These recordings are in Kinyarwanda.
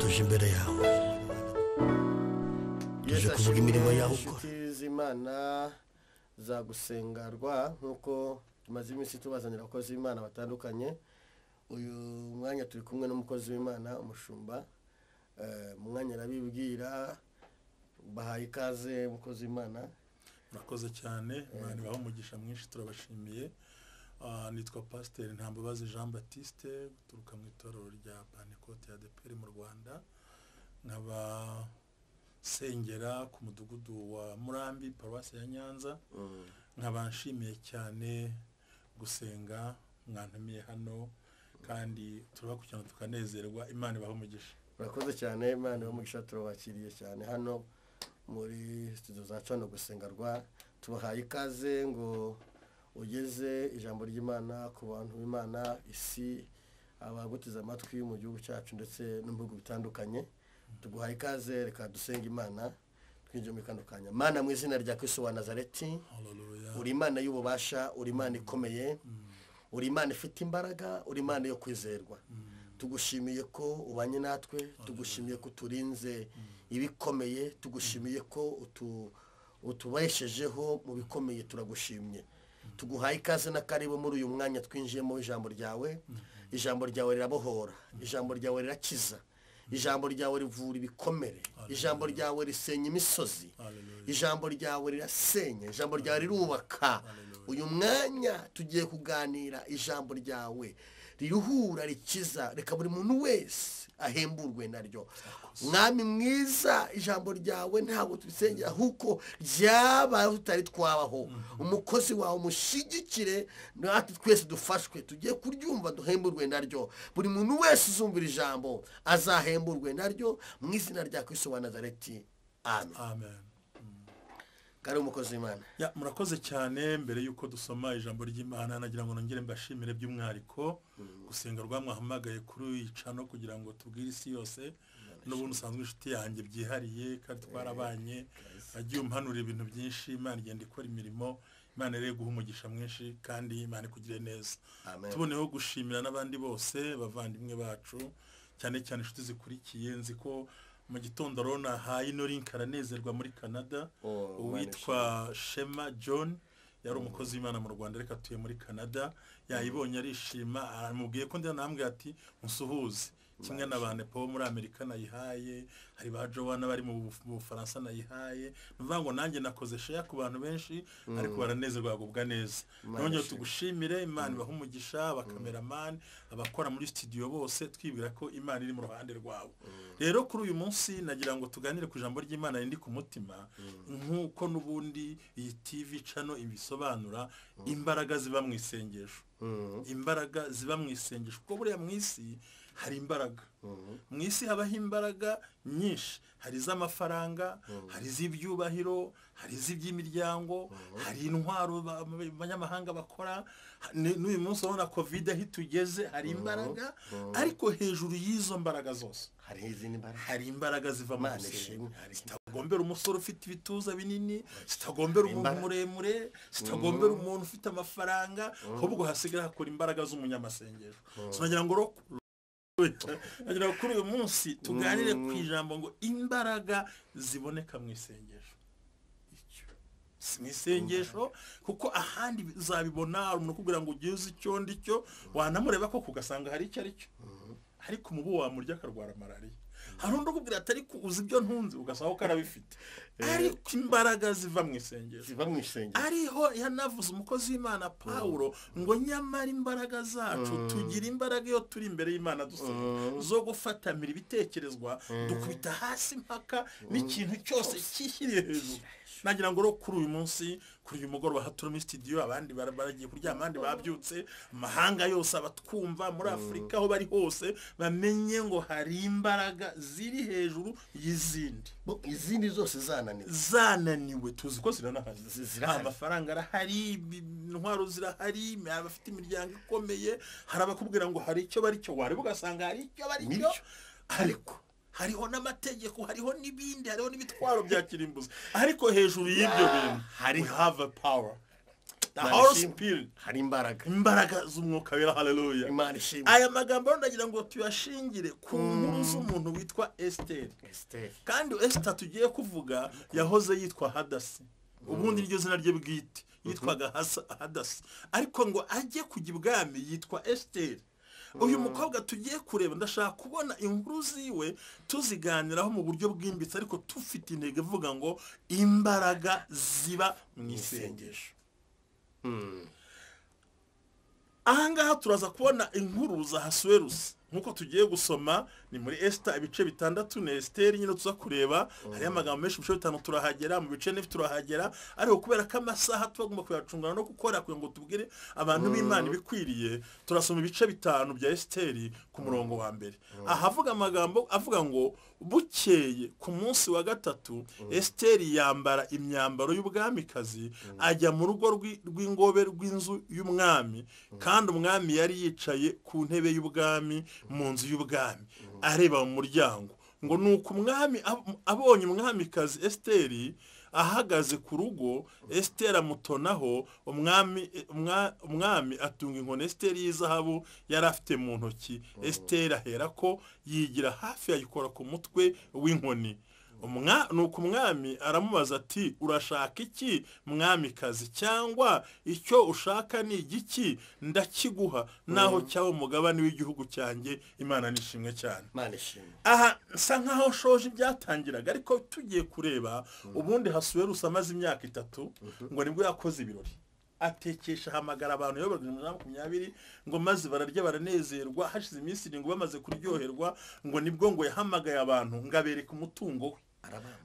Tuje imbere yawe, tuje kuvuga imirimo yawe ukora. Inshuti z'Imana za Gusenga Rwa, nk'uko tumaze iminsi tubazanira abakozi b'Imana batandukanye, uyu mwanya turi kumwe n'umukozi w'Imana, umushumba. Mu mwanya arabibwira. Bahaye ikaze, umukozi w'Imana. Murakoze cyane, Imana ibahe umugisha mwinshi, turabashimiye. Nitwa Pasiteri Ntambabazi Jean Baptiste, guturuka mu itorero rya Pantekote ya ADEPR mu Rwanda, nkaba sengera ku mudugudu wa Murambi, paruwasi ya Nyanza. Nkaba nshimiye cyane gusenga mwantumiye hano, kandi turabakurikirana tukanezerwa. Imana ibahe umugisha. Murakoze cyane, Imana ibahe, turabakiriye cyane hano muri studio za cano Gusenga Rwa. Tubahaye ikaze ngo ugeze ijambo ry'Imana ku bantu b'Imana, isi, abaguteze amatwi mu gihugu cyacu ndetse no mu bihugu bitandukanye. Tuguhaye ikaze. Reka dusenge Imana twinjiye muri kano kanya. Mana, mu izina rya Kristo wa Nazareti, Hallelujah. uri Imana y'ububasha, uri Imana ikomeye, uri Imana ifite imbaraga, uri Imana yo kwizerwa. Tugushimiye ko ubanye natwe, tugushimiye ko uturinze ibikomeye, tugushimiye ko utubeshejeho mu bikomeye. Turagushimye, tuguhaye ikaze na karibu muri uyu mwanya twinjiyemo ijambo ryawe. Ijambo ryawe rirabohora, ijambo ryawe rirakiza, ijambo ryawe rivura ibikomere, ijambo ryawe risenya imisozi. Hallelujah. Ijambo ryawe rirasenya, ijambo ryawe rirubaka. Uyu mwanya tugiye kuganira ijambo ryawe riruhura, rikiza. Reka buri muntu wese ahemburwe naryo. Mwami mwiza, ijambo ryawe ntabwo tubisengera ahubwo ryabayeho tutari twabaho. Umukozi wawe umushyigikire, natwe twese dufashwe. Tugiye kuryumva, duhemburwe naryo. Buri muntu wese uzumvira ijambo azahemburwe naryo, mu izina rya Kristo wa Nazareti, amen. Amen. Kari, umukozi w'Imana. Ya, murakoze cyane. Mbere y'uko dusoma ijambo ry'Imana, nagira ngo nongere mbashimire by'umwihariko Gusenga Rwamwahamagaye kuri iyi channel kugira ngo tubwire isi yose. N'ubundi usanzwe inshuti yanjye byihariye kandi twarabanye, agiye umpanura ibintu byinshi. Imana igenda ikora imirimo. Imana rero guha umugisha mwinshi kandi Imana ikugire neza. Amen. Tuboneyeho gushimira n'abandi bose, bavandimwe bacu, cyane cyane inshuti zikurikiye. Nzi ko mu gitondo rero nahaye ino link aranezerwa muri Canada. Oh, Imana. Uwitwa Shema John yari umukozi w'Imana mu Rwanda ariko atuye muri Canada, yayibonye arishima, aramubwiye ko ndi namubwiye ati musuhuze. Kimwe na ba Nepo bo muri Amerika nayihaye, hari ba Joanna bari mu Bufaransa nayihaye. Ni ukuvuga ngo nanjye nakoze share ku bantu benshi, ariko baranezerwa, bagubwa neza. Imana Nongeye ishimwe. tugushimire, Imana ibahe umugisha, abakameramani, abakora muri studio bose, twibwira ko Imana iri mu ruhande rwabo. Rero kuri uyu munsi nagira ngo tuganire ku ijambo ry'Imana rindi ku mutima, nk'uko n'ubundi iyi TV channel ibisobanura: imbaraga ziba mu isengesho. Imbaraga ziba mu isengesho, kuko buriya mu isi hari imbaraga, mu isi habaho imbaraga nyinshi. Hari iz'amafaranga, hari iz'ibyubahiro, hari iz'iby'imiryango, hari intwaro abanyamahanga bakora. N'uyu munsi urabona COVID aho itugeze, hari imbaraga. Ariko hejuru y'izo mbaraga zose hari izindi mbaraga. Hari imbaraga ziva mu Imana gusenga. ishimwe. Zitagombera umusore ufite ibituza binini, zitagombera umuntu Imbaraga. muremure, zitagombera umuntu ufite amafaranga, ahubwo hasigara hakora imbaraga z'umunyamasengesho. So nagira ngo kuri uyu munsi tuganire ku ijambo ngo imbaraga ziboneka mu isengesho. Si mu isengesho, kuko ahandi uzabibona hari umuntu ukubwira ngo ugize icyo ndi cyo, wanamureba koko ugasanga hari icyo ari cyo, ariko umubu wamurya akarwara malariya. Hari undi ukubwira ati ariko uzi ibyo ntunze, ugasanga ko arabifite. Ariko imbaraga ziva mu isengesho ziva mu isengero. Ariho yanavuze umukozi w'Imana Pawulo ngo nyamara imbaraga zacu, tugira imbaraga iyo turi imbere y'Imana dusenga, zo gufatamira ibitekerezwa, dukubita hasi impaka n'ikintu cyose cyishyiriye hejuru. Nagira ngo rero kuri uyu munsi, kuri uyu mugoroba, aha turi muri studio, abandi baragiye kuryama, abandi babyutse, amahanga yose abatwumva muri Afurika, aho bari hose, bamenye ngo hari imbaraga ziri hejuru y'izindi. Bo, izindi zose zananiwe. Zananiwe, tuzi ko ziranahari. Zirahari. Amafaranga arahari, intwaro zirahari, abafite imiryango ikomeye, hari abakubwira ngo hari icyo bari cyo, wareba ugasanga hari icyo bari cyo. Nibyo. Ariko hariho n'amategeko, hariho n'ibindi, hariho n'ibitwaro bya kirimbuzi, ariko hejuru y'ibyo bintu Hariho. we have a power. The Holy Spirit, hari imbaraga, imbaraga z'umwuka wera. Haleluya. Imana ishimwe. Aya magambo ndagira ngo tuyashingire ku nkuru z'umuntu witwa Esther. Kandi Esther tugiye kuvuga yahoze yitwa Hadasi, ubundi iryo zina rye bwite yitwaga Hadasi, ariko ngo ajye kujya ibwami yitwa Esther. Uyu mukobwa tugiye kureba, ndashaka kubona inkuru ziwe tuziganiraho mu buryo bwimbitse, ariko tufite intego ivuga ngo imbaraga ziba mu isengesho. Ahangaha turaza kubona inkuru za Ahasuwerusi nkuko tugiye gusoma, ni muri Esther ibice 6 ni Esther nyine tuza kureba. Hari amagambo menshi, ibice 5 turahagera, mu bice 4 turahagera, ariko kubera ko amasaha tugomba kuyacungana no gukora kugira ngo tubwire abantu b'Imana ibikwiriye, turasoma ibice 5 bya Esther ku murongo wa mbere. Ahavuga amagambo avuga ngo bukeye ku munsi wa 3 Esther yambara imyambaro y'ubwamikazi ajya mu rugo rw'ingobe rw'inzu y'umwami, kandi umwami yari yicaye ku ntebe y'ubwami mu nzu y'ubwami areba mu muryango. Ngo nuko umwami abonye umwamikazi Esther ahagaze ku rugo, Esther amutonaho, umwami atunga inkoni Esther y'izahabu yari afite mu ntoki. Esther aherako yigira hafi ayikora ku mutwe w'inkoni. Nuko umwami aramubaza ati urashaka iki mwamikazi, cyangwa icyo ushaka ni igiki, ndakiguha naho cyaba umugabane w'igihugu cyanjye. Imana nishimwe cyane. Aha nsa nkaho shoje ibyatangiraga, ariko tugiye kureba ubundi Ahasuwerusi amaze imyaka 3 ngo nibwo yakoze ibirori, atekesha ahamagara abantu yobaga 120 ngo maze bararya baranezerwa. Hashize iminsi 7 bamaze kuryoherwa, ngo nibwo ngo yahamagaye abantu ngo abereke umutungo we.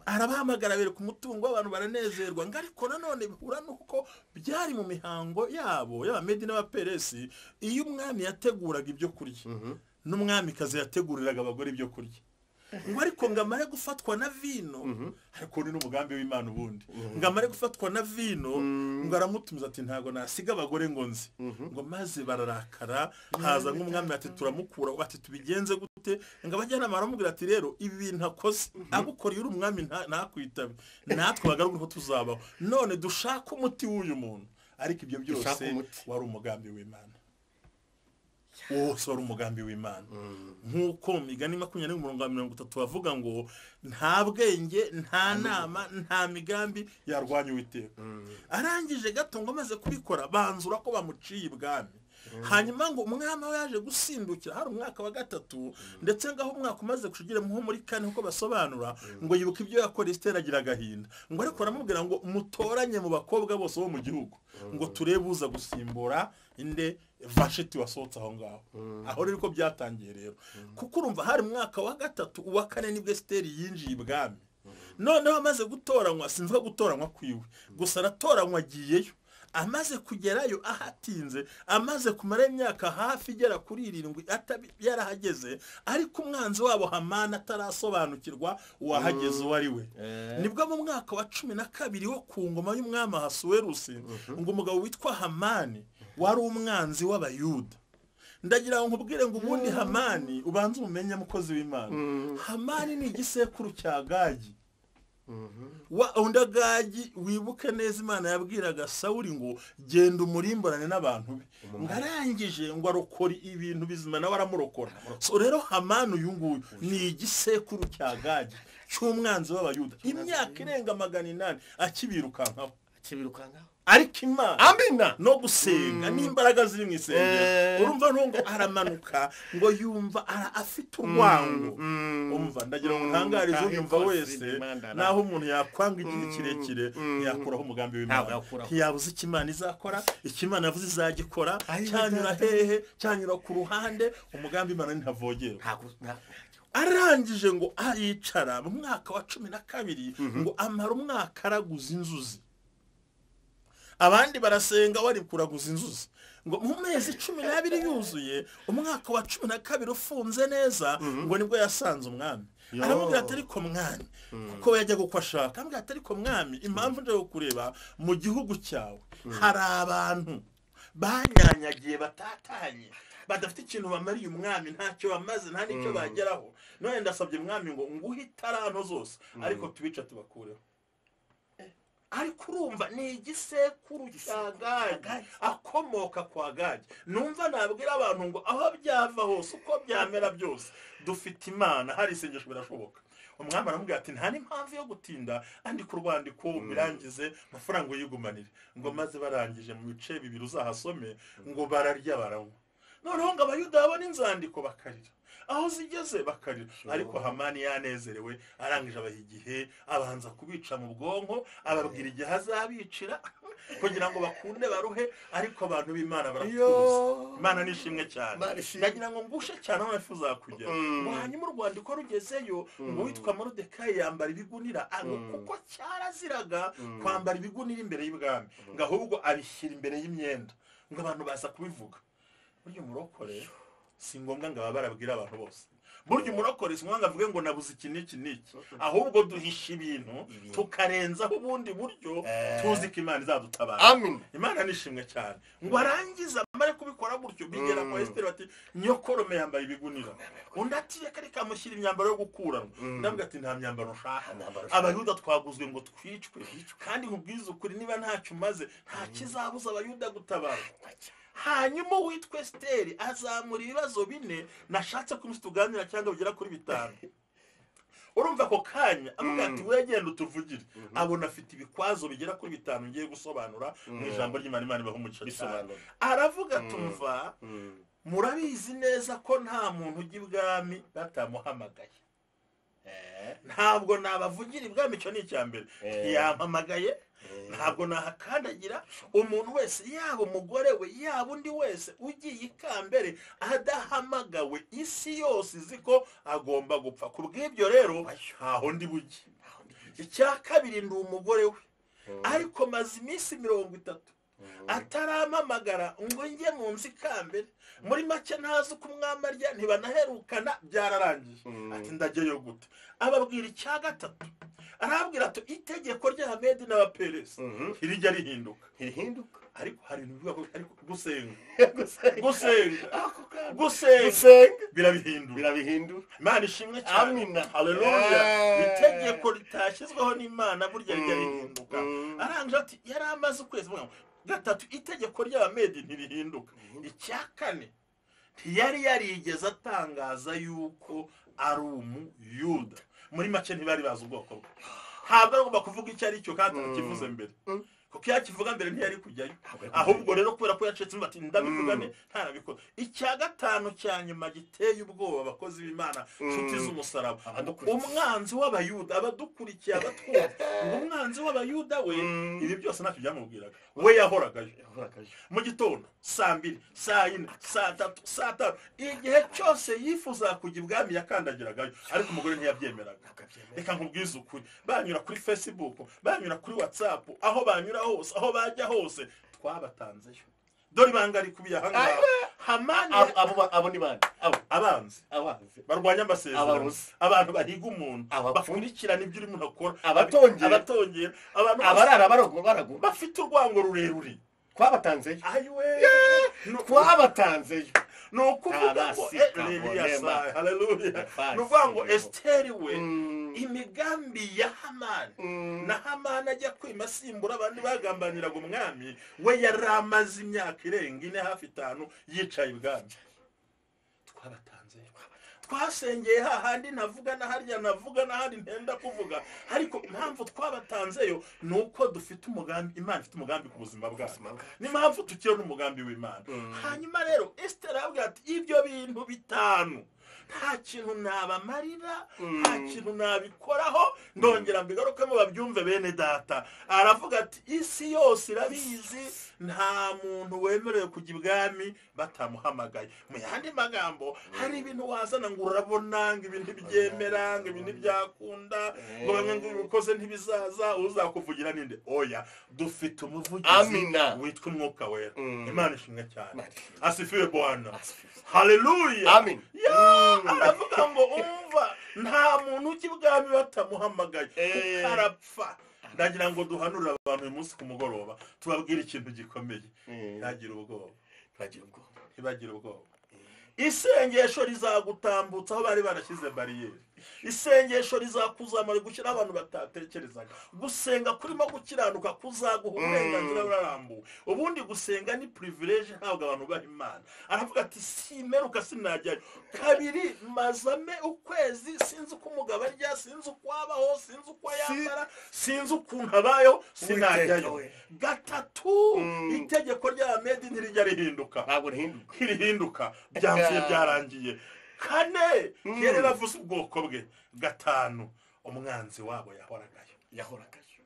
Arabahamagara abereka umutungo, abantu baranezerwa. Ngo ariko nanone bihura nuko byari mu mihango yabo y'Abamedi n'Abaperesi, iyo umwami yateguraga ibyo kurya n'umwamikazi yateguriraga abagore ibyo kurya. Ngo ariko ngo amare gufatwa na vino, ariko ni n'umugambi w'Imana ubundi, ngo amare gufatwa na vino ngo aramutumiza ati ntago nasiga abagore ngo nzi. Ngo maze bararakara, haza nk'umwami ati turamukura, ati tubigenze gute? Ngo abajyanama baramubwira ati rero ibi bintu akoze agukoreye uri umwami ntakwitabe, natwe abagaragu niho tuzabaho, none dushaka umuti w'uyu muntu. Ariko ibyo byose wari umugambi w'Imana, wose wari umugambi w'Imana. Nkuko migani 20:30 bavuga ngo nta bwenge, nta nama, nta migambi yarwanya Uwiteka. Arangije gato ngo amaze kubikora banzura ko bamuciye ibwami. Hanyuma ngo umwami we yaje gusindukira, hari umwaka wa 3 ndetse ngaho umwaka umaze kushigira nko muri 4 uko basobanura, ngo yibuka ibyo yakora Esther agira agahinda. Ngo ariko aramubwira ngo mutoranye mu bakobwa bose bo mu gihugu, ngo turebe uza gusimbura inde Vashiti wasohotse aho ngaho. Aho rero ko byatangiye rero, kuko urumva hari umwaka wa 3 uwa 4 nibwo Esther yinjiye ibwami. Noneho amaze gutoranywa, sinvuga gutoranywa kwiwe gusa, aratoranywa agiyeyo. Amaze kugerayo ahatinze, amaze kumara imyaka hafi igera kuri 7 yarahageze, ariko umwanzi wabo Hamani atarasobanukirwa uwahageze uwo ari we. Nibwo mu mwaka wa 12 wo ku ngoma y'umwami Ahasuwerusi, ngo umugabo witwa Hamani wari umwanzi w'Abayuda. Ndagira ngo nkubwire ngo ubundi Hamani ubanze umenye mukozi w'Imana. Hamani ni igisekuru cya Gagi. Wa undagagi wibuke neza Imana yabwiraga Sawuli ngo genda umurimburane n'abantu be, ngarangije ngo arokora ibintu bizima nawe aramurokora. So rero Hamani uyu nguyu ni igisekuru cya Gagi cy'umwanzi w'Abayuda, imyaka irenga 800 akibirukankaho. Ariko Imana amina no gusenga n'imbaraga ziri mu isengero, urumva ntungo aramanuka ngo yumva afite urwango. Umva ndagira ngo ntangarize unyumva wese, naho umuntu yakwanga igihe kirekire ntiyakuraho umugambi w'Imana, ntiyabuze icyo Imana izakora, icyo Imana yavuze izagikora, cyanyura hehe, cyanyura ku ruhande, umugambi Imana ntavogerwa. Arangije ngo aricara mu mwaka wa 12 ngo amara umwaka araguza inzuzi. Abandi barasenga wari kuraguza inzuzi. Ngo mu mezi 12 yuzuye, umwaka wa 12 ufunze neza, ngo nibwo yasanze umwami. Aramubwira ati ariko mwami, kuko yajya gukwa ashaka, aramubwira ati ariko mwami, impamvu nje kukureba mu gihugu cyawe hari abantu banyanyagiye batatanye, badafite ikintu bamariye umwami, ntacyo bamaze, nta nicyo bageraho. None ndasabye mwami ngo nguhe itaranto zose, ariko tubica tubakureho. Ariko urumva ni igisekuru cya Gadi, akomoka kwa Gadi. Numva nabwira abantu ngo aho byava hose, uko byamera byose, dufite Imana, hari isengesho birashoboka. Umwami aramubwira ati nta n'impamvu yo gutinda, andika urwandiko birangize, amafaranga uyigumanire. Ngo maze barangije mu bice 2 uzahasome, ngo bararya baranywa. Noneho ngo Abayuda babona inzandiko bakarira, aho zigeze bakarira. Ariko Hamani yanezerewe, arangije abaha igihe, abanza kubica mu bwonko, ababwira igihe azabicira kugira ngo bakunde baruhe. Ariko abantu b'Imana baratuza. Imana nishimwe cyane. Ndagira ngo ngushe cyane aho nifuza kugera. Ngo hanyuma urwandiko rugezeyo, ngo witwa Moridekayi yambara ibigunira, kuko cyaraziraga kwambara ibigunira imbere y'ibwami, ngo ahubwo abishyira imbere y'imyenda, ngo abantu baza kubivuga. Burya umurokore si ngombwa ngo ababarabwira abantu bose. Burya umurokore si ngombwa ngo avuge ngo nabuze iki n'iki n'iki, ahubwo duhisha ibintu tukarenzaho ubundi buryo tuzi ko Imana izadutabara. Imana nishimwe cyane. Ngo arangize amare kubikora gutyo, bigera kwa Esiteri bati nyokorome yambaye ibigunira. Undi ati reka reka amushyira imyambaro yo gukuranwa. Ndavuga ati nta myambaro nshaka, Abayuda twaguzwe ngo twicwe, kandi nkubwize ukuri niba ntacyo umaze nta kizabuza Abayuda gutabara. Hanyuma uwitwa Esiteri azamura ibibazo 4 nashatse ko tuganira cyangwa bigera kuri 5. Urumva ako kanya avuga ati we genda utuvugire, abona afite ibikwazo bigera kuri 5 ngiye gusobanura mu ijambo ry'Imana. Imana ibahe umugisha cyane. Aravuga tumva murabizi neza ko nta muntu ujya ibwami batamuhamagaye. Ntabwo nabavugira ibwami, icyo ni icya mbere. Ntiyampamagaye, ntabwo nahakandagira. Umuntu wese, yaba umugore we, yaba undi wese ugiye ikambere adahamagawe, isi yose izi ko agomba gupfa. Ku bw'ibyo rero ntaho ndi bujye. Icya kabiri, ndi umugore we, ariko maze iminsi 30 atarampamagara ngo njye mu nzu ikambere. Muri make ntazi uko umwami arya, ntibanaherukana, byararangiye. Ati ndajyayo gute? Ababwira icya gatatu, arabwira ati itegeko ry'Abamedi n'Abaperesi ntirijya rihinduka. Ntihinduka. Ariko hari ibintu bivuga ko ariko gusenga gusenga gusenga birabihindura, birabihindura. Imana ishimwe cyane. Haleluya. Itegeko ritashyizweho n'Imana burya rijya rihinduka. Arangije ati yari amaze ukwezi gatatu, itegeko ry'Abamedi ntirihinduka. Icya kane, ntiyari yarigeze atangaza yuko ari Umuyuda. Muri make ntibari bazi ubwoko bwe. Ntabwo agomba kuvuga icyo ari cyo kandi atakivuze mbere, kuko iyo akivuga mbere ntiyari kujyayo. Ahubwo rero kubera ko yacetse ati ndabivuga ntarabikora. Icya gatanu cya nyuma giteye ubwoba abakozi b'Imana, nshuti z'umusaraba, umwanzi w'Abayuda, abadukurikiye, abatwumva, ngo umwanzi w'Abayuda we ibi byose ntacyo byamubwiraga. We yahoragayo mu gitondo, saa 2, saa 4, saa 3, saa 5, igihe cyose yifuza kujya ibwami yakandagiragayo. Ariko umugore ntiyabyemeraga. Reka nkubwize ukuri, banyura kuri Facebook, banyura kuri WhatsApp, aho banyura hose, aho bajya hose, twabatanzeyo. Dore ibanga rikubiye aha ngaha. Hamani abo ni bande? Abo abanzi barwanya amasezerano, abantu bahiga umuntu, bakurikirana ibyo urimo akora, abatongera, abantu abarara baragura, bafite urwango rurerure. Twabatanzeyo. Ayiwe, twabatanzeyo. Ni ukuvuga ngo haleluya. Ni ukuvuga ngo Esiteri we imigambi ya Hamani, na Hamani ajya kwima asimbura abandi bagambaniraga umwami, we yari amaze imyaka irenga 4 hafi 5 yicaye ibwami. Twabatanzeyo. Twasengeye hahandi navuga na harya navuga n'ahandi ntenda kuvuga, ariko impamvu twabatanzeyo ni uko dufite umugambi, Imana ifite umugambi ku buzima bwacu, n'impamvu tukiri n'umugambi w'Imana. Hanyuma rero Esiteri arabwira ati ibyo bintu 5 nta kintu nabamarira, nta kintu nabikoraho, ndongera mbigarukemo babyumve bene data. Aravuga ati isi yose irabizi, nta muntu wemerewe kujya ibwami batamuhamagaye. Mu yandi magambo, hari ibintu wazana ngo urabona ngo ibintu byemera, ngo ibintu byakunda, ngo bamwe ngo ubikoze ntibizaza, uzakuvugira ninde? Oya, dufite umuvugizi witwa Umwuka Wera. Imana ishimwe cyane. Asifiwe Bwana. Haleluya. Amen. Aravuga ngo umva nta muntu ujya ibwami batamuhamagaye, arapfa. Ndagira ngo duhanurire abantu uyu munsi ku mugoroba, tubabwire ikintu gikomeye. Ntagire ubwoba, ntibagire ubwoba. Isengesho rizagutambutsa aho bari barashyize bariyeri. Isengesho rizakuzamura gushyira abantu batatekerezaga. Gusenga kurimo gukiranuka kuzaguha uburenganzira burarambuwe. Ubundi gusenga ni privilege ntabwo abantu baha Imana. Aravuga ati simeruka sinajyayo. Kabiri mazame ukwezi sinzi uko umugabo arya, sinzi uko abaho, sinzi uko yambara, sinzi ukuntu abayeho, sinajyayo. Gatatu itegeko rya Medi ntirijya rihinduka. Ntabwo rihinduka. Rihinduka byamvuye byarangiye. Kane yari yaravuze ubwoko bwe. Gatanu umwanzi wabo yahoragayo.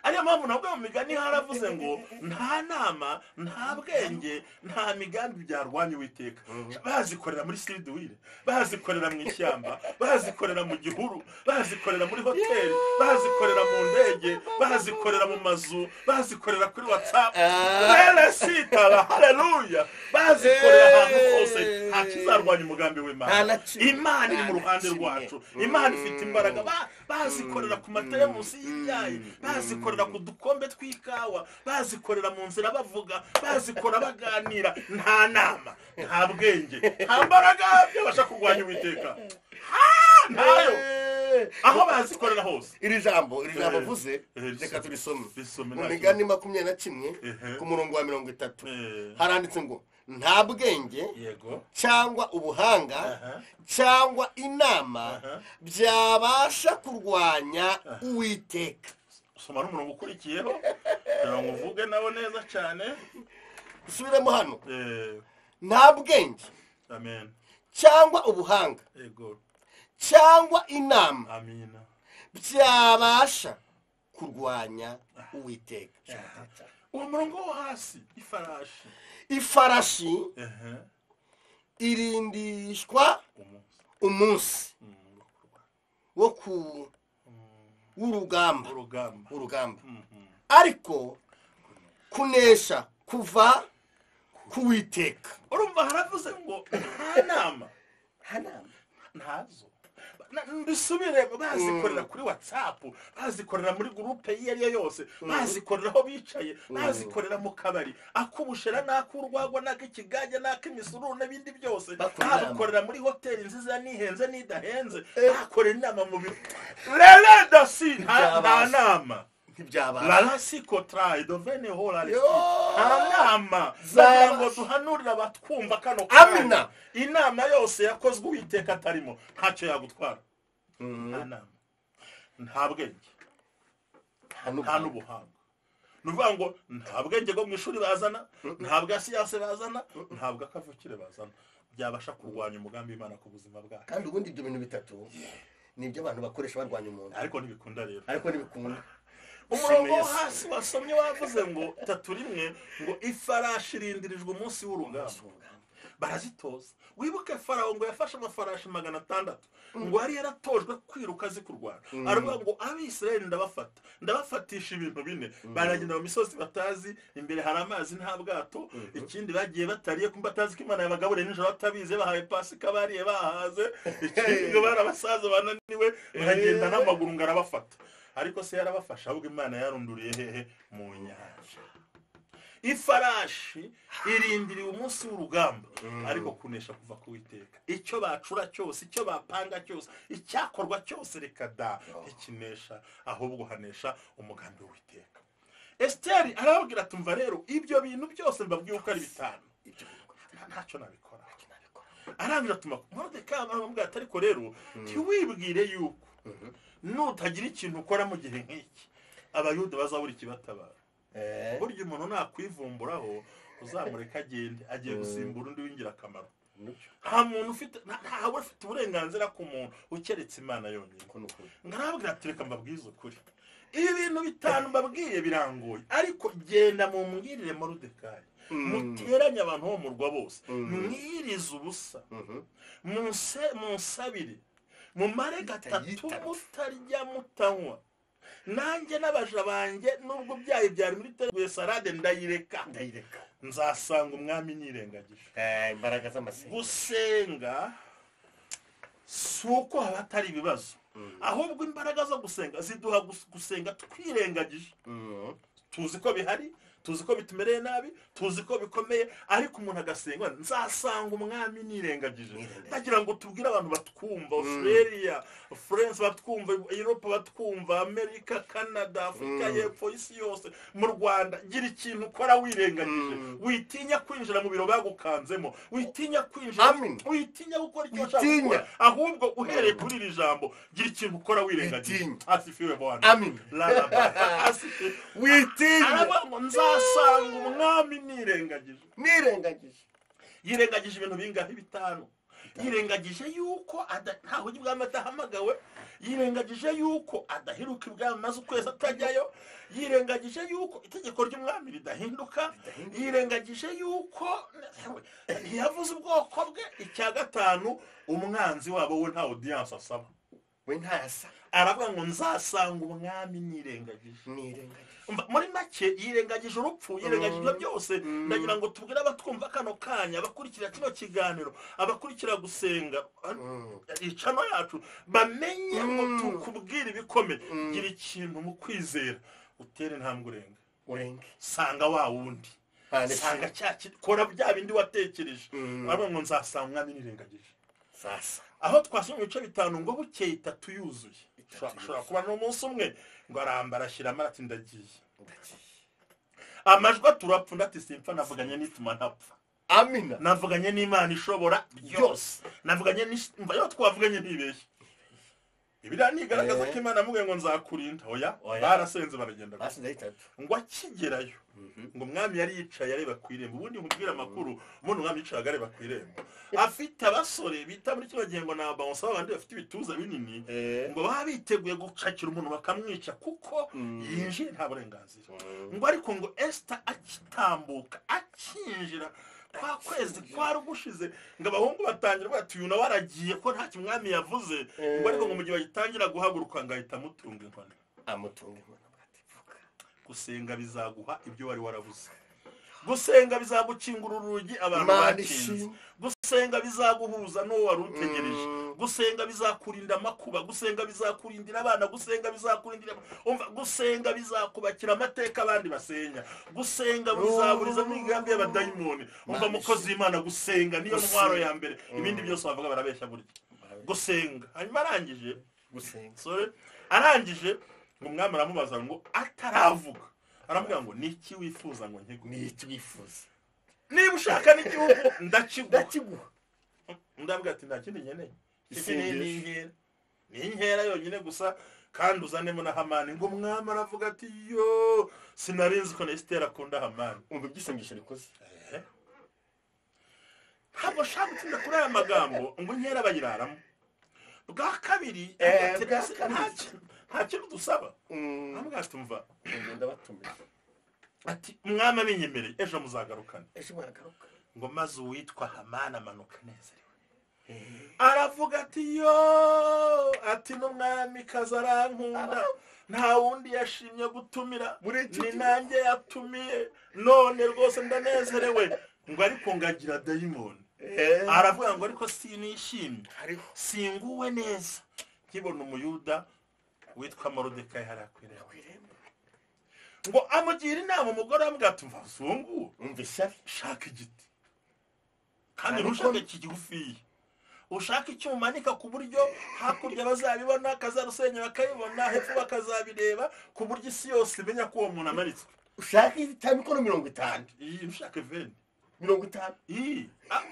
Ariyo mpamvu nabwo mu migani haravuze ngo nta nama, nta bwenge, nta migambi byarwanya Uwiteka. Bazikorera muri siriduwire, bazikorera mu ishyamba, bazikorera mu gihuru, bazikorera muri hoteli, bazikorera mu ndege, bazikorera mu mazu, bazikorera kuri WhatsApp. Sitaba, haleluya. Bazikorera ahantu hose, nta kizarwanya umugambi w'Imana. Imana iri mu ruhande rwacu, Imana ifite imbaraga. Bazikorera ku materemusi y'ibyayi, bazikorera ku dukombe tw'ikawa, bazikorera mu nzira bavuga, bazikora baganira. Nta nama, nta bwenge, nta mbaraga byabasha kurwanya Uwiteka. Ntayo. Aho bazikorera hose. Iri jambo vuze reka turisome. Mu migani 21 ku murongo wa 30 haranditse ngo nta bwenge cyangwa ubuhanga cyangwa inama byabasha kurwanya Uwiteka. Soma n'umurongo ukurikiyeho kugira ngo uvuge nabo neza cyane. Usubiremo hano. Nta bwenge amen cyangwa ubuhanga yego cyangwa inama amina byabasha kurwanya Uwiteka. Uwo murongo wo hasi, ifarashi irindishwa umunsi wo ku w'urugamba, ariko kunesha kuva kuwiteka. Urumva haravuze ngo nta nama, ntazo. Mbisubire, bazikorera kuri WhatsApp, bazikorera muri groupe iyo ari yo yose, bazikorera aho bicaye, bazikorera mu kabari, akubushera n'akurwagwa n'akikigage n'ak'imisuru n'ibindi byose, bakorera muri hoteli nziza nihenze nidahenze, bakorera inama mu biro. Lele nta nama. La sikotra idovene hola nta nama. Ngo duhanurira abatwumva kano kanya. Inama yose yakozwe Uwiteka atarimo ntacyo yagutwara. Nta nama, nta bwenge, nta n'ubuhanga. Ni ukuvuga ngo nta bwenge bwo mu ishuri bazana, nta bwa siyanse bazana, nta bwa kavukire bazana, byabasha kurwanya umugambi w'Imana ku buzima bwacu. Kandi ubundi ibyo bintu bitatu nibyo abantu bakoresha barwanya umuntu. Ariko ntibikunda rero. Ariko ntibikunda. Umurongo wo hasi wasomye wavuze ngo 31 ngo ifarashi irindirijwe umunsi w'urugamba. Barazitoza. Wibuke Farawo ngo yafashe amafarashi 600 ngo yari yaratojwe kwiruka azi kurwana. Aravuga ngo Abisirayeli ndabafata, ndabafatisha ibintu bine. Baragenda mu misozi batazi, imbere hari amazi nta bwato, ikindi bagiye batariye kumba batazi ko Imana yabagaburiye nijoro batabize, bahaye Pasika bariye bahaze, ikindi ngo barabasaza bananiwe baragenda n'amaguru ngo arabafata. Ariko se yarabafasha, ahubwo Imana yarunduriye hehe? Mu nyanja. Ifarashi irindiriye umunsi w'urugamba, ariko kunesha kuva ku Uwiteka. Icyo bacura cyose, icyo bapanga cyose, icyakorwa cyose reka da ikinesha, ahubwo hanesha umugambi w'Uwiteka. Esteri arababwira tumva rero ibyo bintu byose mbabwiye uko ari bitanu, ntacyo nabikora. Arangije atuma Moridekayi aramubwira ati ariko rero ntiwibwire yuko nutagira ikintu ukora mu gihe nk'iki Abayuda bazabura ikibatabara. Burya umuntu nakwivumburaho uzamureka agende, agiye gusimbura undi w'ingirakamaro. Nta muntu ufite, ntawe ufite uburenganzira ku muntu ukeretse Imana yonyine. Ngarabwira ati reka mbabwize ukuri, ibi bintu bitanu mbabwiye birangoye, ariko genda mumbwirire Moridekayi, muteranye abantu bo mu murwa bose, mwirize ubusa, munsabire, mumare gatatu mutarya mutanywa, nanjye n'abaja banjye nubwo byayi byari muri teguye salade ndayireka, nzasanga umwami nirengagije. Imbaraga z'amasengesho. Gusenga si uko haba hatari ibibazo, ahubwo imbaraga zo gusenga ziduha gusenga twirengagije. Tuzi ko bihari, Tuzi ko bitumereye nabi, tuzi ko bikomeye, ariko umuntu agasenga nzasanga umwami nirengagije. Ndagira ngo tubwire abantu batwumva, Australia, France batwumva, Europe batwumva, America, Canada, Afrika y'Epfo, isi yose, mu Rwanda, gira ikintu ukora wirengagije. Witinya kwinjira mu biro bagukanzemo, witinya kwinjira, witinya gukora icyo ushaka gukora, ahubwo uhereye kuri iri jambo gira ikintu ukora wirengagije. Asifiwe Bwana. Amen. Witinya. Nzasanga umwami nirengagije. Nirengagije. Yirengagije ibintu bingahe? 5. Yirengagije yuko ntaho ibwami adahamagawe, yirengagije yuko adaheruka ibwami maze ukwezi atajyayo, yirengagije yuko itegeko ry'umwami ridahinduka, yirengagije yuko ntiyavuze ubwoko bwe. Icya 5, umwanzi wabo we nta audience asaba, we ntayasa. Aravuga ngo nzasanga umwami nirengagije. Muri make yirengagije urupfu, yirengagije ibyo byose. Ndagira ngo tubwire abatwumva kano kanya, abakurikira kino kiganiro, abakurikira gusenga icano yacu, bamenye ngo tukubwire ibikomeye. Gira ikintu mu kwizera, utere intambwe urenge, sanga wa wundi, sanga cya kora bya bindi watekereje. Aravuga ngo nzasanga umwami nirengagije. Sasa aho twasomye ibice 5 ngo bukeye 3 yuzuye, ashobora kuba n'umunsi umwe ngo arambara ashyira amara ati ndagiye. Amajwi turapfa, ndati simpfa, navuganye n'ituma ntapfa. Amina. Navuganye n'Imana ishobora byose, navuganye n'imva yo twavuganye ntibeshye. Bibiliya ntigaragaza ko Imana amubwiye ngo nzakurinda. Oya, barasenze baragenda. Ngo akigerayo ngo umwami yari yicaye areba ku irembo. Ubundi nkubwira amakuru, ubundi umwami yicaraga areba ku irembo, afite abasore bita muri kino gihe ngo ni abawonsa, abandi bafite ibituza binini, ngo baba biteguye gucakira umuntu bakamwica kuko yinjiye nta burenganzira. Ngo ariko ngo Esther akitambuka akinjira kwa kwezi kwari gushize, ngo abahungu batangira bati uyu nawe aragiye ko nta kimwami yavuze. Ngo ariko ngo mu gihe bagitangira guhaguruka ngo ahita amutunga inkoni. Amutunga inkoni. Gusenga bizaguha ibyo wari warabuze. Gusenga bizagukingura urugi abantu bakinze. Gusenga bizaguhuza n'uwo wari utegereje. Gusenga bizakurinda amakuba, gusenga bizakurindira abana, gusenga bizakurindira umva, gusenga bizakubakira amateka abandi basenya, gusenga bizaburiza n'imigambi y'abadayimoni. Umva mukozi w'Imana, gusenga niyo ntwaro ya mbere. Ibindi byose bavuga barabeshya burya. Gusenga. Hanyuma arangije gusenga, sorry, arangije ngo umwami aramubaza ngo ataravuga, aramubwira ngo niki wifuza ngo nkiguhe? Niki wifuza? Niba ushaka n'igihugu ndakiguha. Ndabwira ati nta kindi nkeneye, ni inkera yonyine gusa, kandi uzanemo na Hamani. Ngo umwami aravuga ati yo sinarinzi ko Esiteri akunda Hamani. Umva ibyisengesho rikoze. Ntabwo nshaka gutinda kuri aya magambo ngo inkera bayiraramo. Bwa kabiri nta kintu dusaba. Aramubwira ati umva, ati umwami abinyemereye ejo muzagarukane. Ngo maze uwitwa Hamani amanuka anezerewe, aravuga ati yo, ati n'umwami kazi arankunda, nta wundi yashimye gutumira, ni nanjye yatumiye, none rwose ndanezerewe. Ngo ariko ngagira dayimoni. Aravuga ngo ariko sinishimye, singuwe neza nkibona umuyuda witwa Moridekayi hariya ku irembo. Ngo amugira inama umugore aramubwira ati mva zungu, umva ishyari, shaka igiti kandi ntushake kigufiya, ushaka icyo umanika ku buryo hakurya bazabibona, kazarusenya bakayibona, hepfo bakazabireba, ku buryo isi yose imenya ko uwo muntu amanitswe. Ushaka igiti cya mikono 50, iyi ushaka 20 50, iyi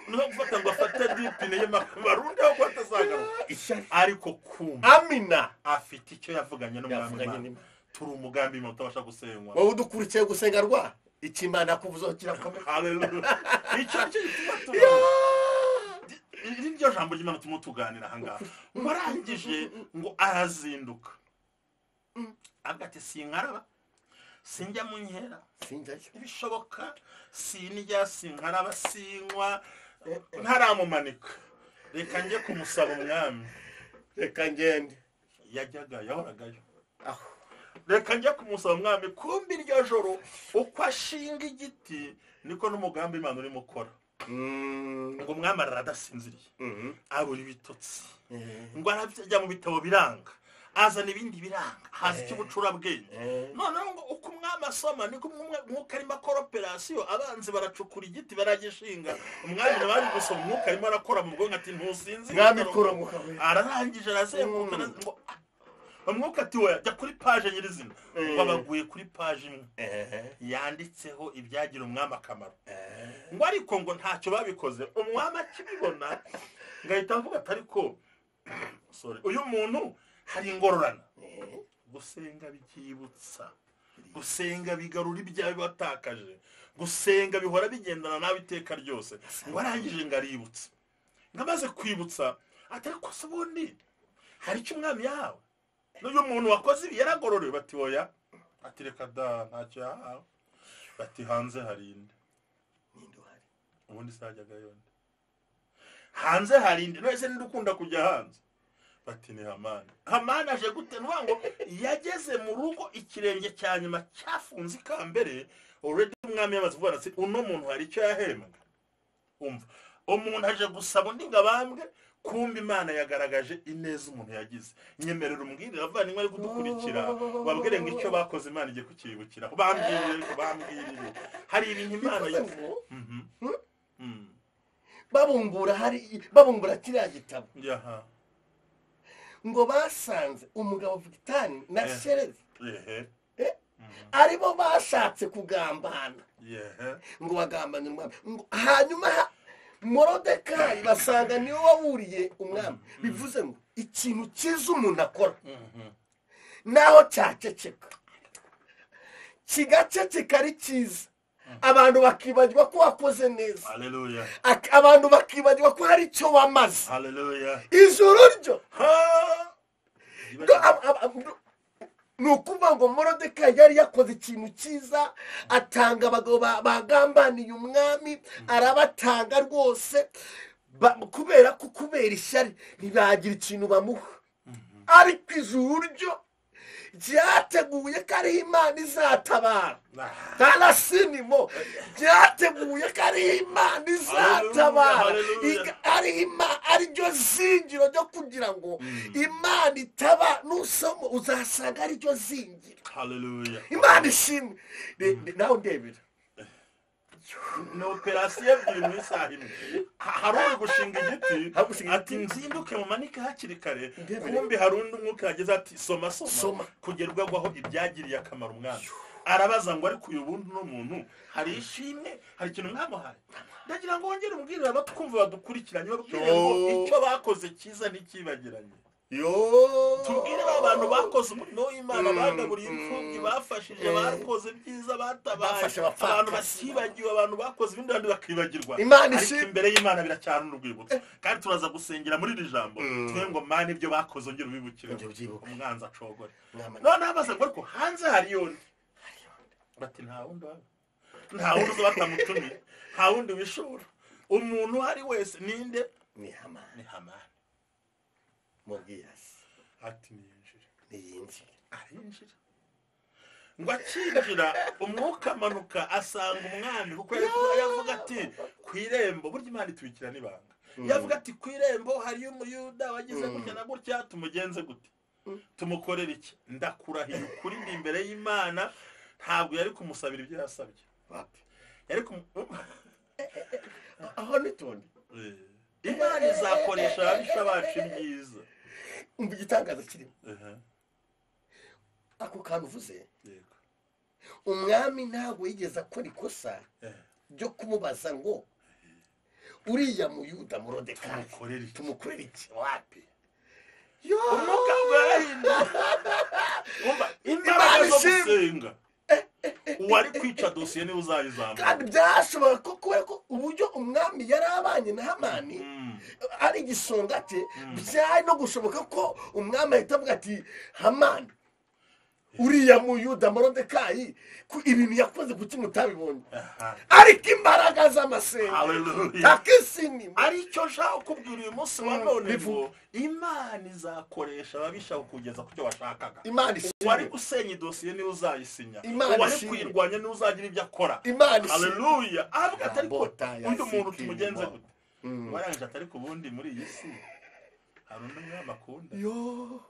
niho gufata ngo afate dipine ye barundi aho atazagaruka. Ariko kumva Amina afite icyo yavuganye n'umwami. Turi umugambi mu utabasha gusenywa. Wowe udukurikiye gusenga rwa ikimana kuvuzo kirakomeye. Haleluya. Icyo cyo gituma tubaho. Iri ryo jambo ry'Imana turimo tuganira aha ngaha. Ngo arangije ngo arazinduka, avuga ati sinkaraba, sinjya mu nkera, sinjyayo, ntibishoboka, sinjya, sinkaraba, sinywa, ntaramumanika, reka njye kumusaba umwami, reka ngende. Yajyaga yahoragayo, reka njye kumusaba umwami. Kumbi iryo joro uko ashinga igiti niko n'umugambi Imana urimo ukora. Ngo umwami arara adasinziriye, abura ibitotsi, ngo arajya mu bitabo biranga, Azana ibindi biranga, haza icy'ubucurabwenge. Noneho ngo uko umwami asoma niko umwuka arimo akora operasiyo, abanzi baracukura igiti baragishinga, umwami nawe ari gusoma, umwuka arimo arakora mu bwonko ati ntusinzire. Mwami kora umwuka we. Ararangije arazenguruka, ngo umwuka ati we jya kuri paje nyirizina. Ngo abaguye kuri paje imwe yanditseho ibyagira umwami akamaro. Ngo ariko ngo ntacyo babikoze, umwami akibibona ngahita avuga ati ariko sorry, uyu muntu hari ingororano. Gusenga bikibutsa, gusenga bigarura ibyawe watakaje, gusenga bihora bigendana nawe iteka ryose. Ngo arangije ngo aributsa, ngo amaze kwibutsa ati ariko se ubundi hari icyo umwami yahawe? N'uyu muntu wakoze ibi yaragororewe? Bati oya. Ati reka da, ntacyo yahawe. Bati hanze hari inde? Ubundi sajyaga yonde. Hanze hari inde? None ninde ukunda kujya hanze? Bati ni Hamani. Hamani aje gute? Nuvuga ngo yageze mu rugo ikirenge cya nyuma cyafunze ikambere, already umwami yamaze kuvuga ati uno muntu hari icyo yahembwe. Umva, umuntu aje gusaba undi ngo abambwe, kumbe Imana yagaragaje ineza umuntu yagize. Nyemerera umbwirire abavandimwe bari kudukurikira, babwire ngo icyo bakoze Imana igiye kukibukira. Bambwirire, bambwirire. Hari ibintu Imana yavuze. Babumbura hari babumbura kiriya gitabo. Ngo basanze umugabo Victani na Sherezi aribo bashatse kugambana. Ngo bagambana umwami. Ngo hanyuma Morodekayi basanga niwe waburiye umwami. Bivuze ngo ikintu cyiza umuntu akora naho cyaceceka, kigaceceka ari cyiza, abantu bakibagirwa ko wakoze neza. Haleluya. Abantu bakibagirwa ko hari icyo wamaze. Haleluya. Ijuru ryo ni ukuvuga ngo Morodekayi yari yakoze ikintu cyiza, atanga abagabo bagambaniye umwami, arabatanga rwose, kubera ko kubera ishyari ntibagira ikintu bamuha. Ariko ijuru ryo ryateguye ko ariho Imana izatabara. Tarasinimo ryateguye ko ariho Imana izatabara, ariryo zingiro ryo kugira ngo Imana itaba. Nusoma uzasanga ariryo zingiro. Haleluya. Imana ishimwe. Nawe ndebera ni operasiyo ebyiri mu isaha imwe. Hari uri gushinga igiti ati nzinduke mumanike hakiri kare, kumbi hari undi umwuka yageze ati soma soma, kugerwaho ibyagiriye akamaro umwami. Arabaza ngo ariko uyu bundi no muntu hari ishimwe, hari ikintu mwamuhaye? Ndagira ngo wongere umbwirire abatwumva badukurikiranye, babwire ngo icyo bakoze cyiza ntikibagiranye. Tubwire abantu bakoze umurimo w'Imana, bagaburiye imfubyi, bafashije, bakoze byiza, batabaye abantu batibagiwe, abantu bakoze ibindi bandi bakibagirwa. Ariko imbere y'Imana biracyari urwibutso. Kandi turaza gusengera muri iri jambo twe ngo Mana ibyo bakoze ongera ubibukire, umwanzi acogore. Noneho abaza ngo ariko hanze hari yonde? Bati nta wundi waba, nta wundi uza batamutumiye, nta wundi wishura. Umuntu uhari wese ninde? Ni Hamani. Ni Hamani. Mubwirasi ati niyinjire, niyinjire. Arinjira. Ngo akinjira umwuka amanuka asanga umwami, kuko yavuga ati ku irembo, burya Imana itubikira n'ibanga. Yavuga ati ku irembo hariyo umuyuda wagize gutya na gutya, tumugenze gute? Tumukorera iki? Ndakurahiye ukuri ndi imbere y'Imana, ntabwo yari kumusabira ibyo yasabye. Yari aho nitonde. Imana izakoresha ababisha bacu ibyiza. Umva igitangaza kirimo. Ako kantu uvuze, umwami ntabwo yigeze akora ikosa ryo kumubaza ngo uriya muyuda Morodekayi tumukorere iki? Wapi? Umwuka bwarahinduye. Umva imbaraga zo gusenga. Uwari kwica dosiye niwe uzayizamura. Kandi byashoboka ko kubera ko uburyo umwami yari abanye na Hamani ari igisonga cye, byari no gushoboka ko umwami ahita avuga ati Hamani uriya muyuda Morodekayi ku ibintu yakoze kuki mutabibonye? Ariko imbaraga z'amasenga. Haleluya. Takisini. Aricyo nshaka kubwira uyu munsi wa none ngo Imana izakoresha ababisha kugeza ku cyo washakaga. Imana ishimwe. Uwari gusenya idosiye niwe uzayisinya. Uwari kuyirwanya niwe uzagira ibyo akora. Imana ishimwe. Haleluya. Avuga ati ariko undi muntu tumugenze gute? Warangije ati ariko ubundi muri iyi si hari undi mwami akunda. Yo.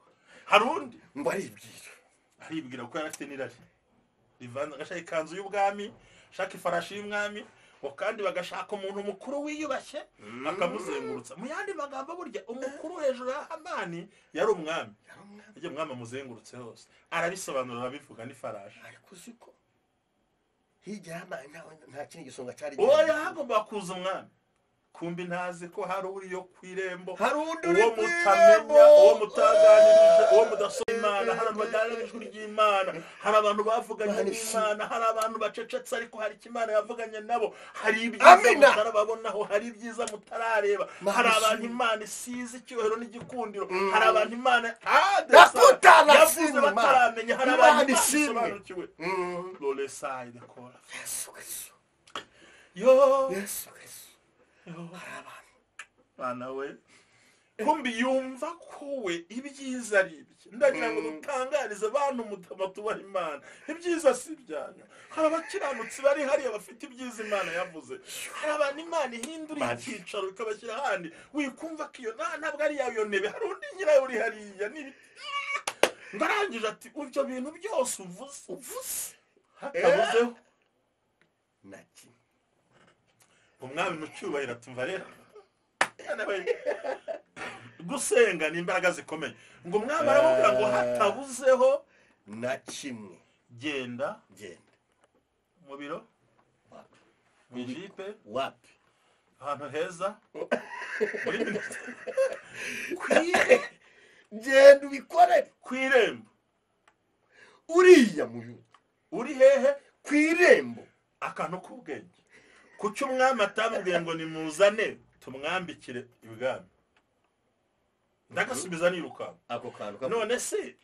Hari undi ngo aribwira. Aribwira ko yari afite n'irari rivanze, agashaka ikanzu y'ubwami, ashaka ifarashi y'umwami, ngo kandi bagashaka umuntu mukuru wiyubashye akamuzengurutsa. Mu yandi magambo, burya umukuru hejuru ya Hamani yari umwami. Ujya umwami amuzengurutse hose, arabisobanura, arabivuga n'ifarashi. Ariko uzi ko hirya y'Hamani nta kindi gisonga cyari Oya, hagomba kuza umwami. Kumbi ntazi ko hari uri yo ku irembo, hari undi uri uwo ku mutamenya, irembo, uwo mutaganirije, uwo mudasoma Imana. Hari abantu baganira ijwi ry'Imana, hari abantu bavuganye Imana n'Imana, hari abantu bacecetse, ariko hari icyo Imana yavuganye nabo. Hari ibyiza Amina. mutarababonaho, hari ibyiza mutarareba. Imana Hari abantu ishimwe. Imana isize icyubahiro n'igikundiro, hari abantu Imana Nakutana yavuze shimwe, bataramenya, hari Imana abantu Imana ishimwe. isobanukiwe. Loleside kora Yesu Kristo. Yo. Yesu Kristo. Hari abantu Bana we, kumbi yumva ko we ibyiza ari ibye. Ndagira ngo dutangarize abantu batubaha Imana, ibyiza si ibyanyu. Hari abakiranutsi bari hariya bafite ibyiza Imana yavuze. Hari abantu Imana ihindura Bari. icyicaro ikabashyira ahandi. Wikumva ko iyo ntabwo ari iyawe iyo ntebe, hari undi nyirayo uri hariya n'ibiti. Ndarangije ati ibyo bintu byose uvuze hatabuzeho na kimwe. Umwami mu cyubahiro atumva rero gusenga ni imbaraga zikomeye. Ngo umwami aramubwira ngo hatabuzeho na kimwe, genda genda mu biro, wapi, mu ijipe, wapi, ahantu heza muri minisiteri, genda ubikorere ku irembo. Uriya muyuda Uri hehe? Ku irembo. Akantu k'ubwenge. Kuki umwami atamubwiye ngo nimuzane tumwambikire ibwami? Ndagasubiza nirukanka. Ako kantu None se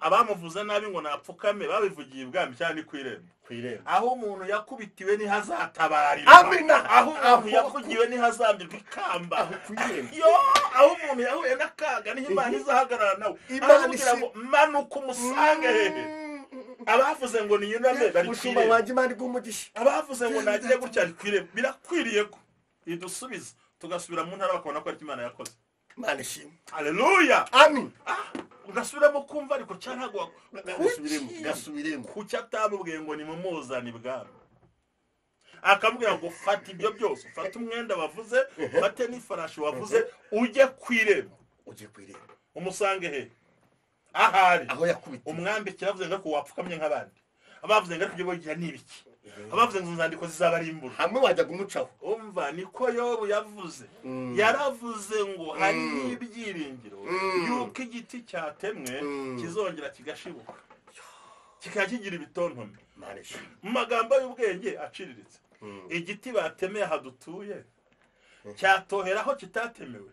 abamuvuze nabi ngo napfukame babivugiye ibwami cyangwa ni ku irembo? Ku irembo. Aho umuntu yakubitiwe niho azatabarirwa. Amina. Aho umuntu Aho yavugiwe niho azambirwa ikamba. Aho ku irembo. Yo, aho umuntu yahuye n'akaga niho Imana izahagarara nawe. Imana Aramubwira ngo manuka umusange hehe? Abavuze ngo niyuname bari ku Mushumba irembo. wanjye, Imana iguhe umugisha. Abavuze ngo nagire gutya ari ku irembo. Birakwiriye ko idusubiza tugasubira mu ntara, bakabona ko aricyo Imana yakoze. Imana ishimwe. Haleluya. Amin. Ugasubiramo kumva, ariko cyangwa ntabwo Gasubiremo, gasubiremo. Kuki atamubwiye ngo nimumuzane ibwami, akamubwira ngo fata ibyo byose, ufate umwenda wavuze, ufate n'ifarashi wavuze, ujye ku irembo, Ujye ku irembo, umusange he ahari aho yakubitiwe, umwambikira. Avuze ngo ariko wapfukamye nk'abandi, abavuze ngo ariko ibyo bogira ni ibiki, abavuze ngo inzandiko zizabarimbura, hamwe wajya kumucaho. Umva, niko Yobu yavuze. Yaravuze ngo hari ibyiringiro yuko igiti cyatemwe kizongera kigashibuka, kikaba kigira ibitontome. Imana ishimwe. Mu magambo y'ubwenge aciriritse, igiti batemeye aha dutuye cyatohera aho kitatemewe?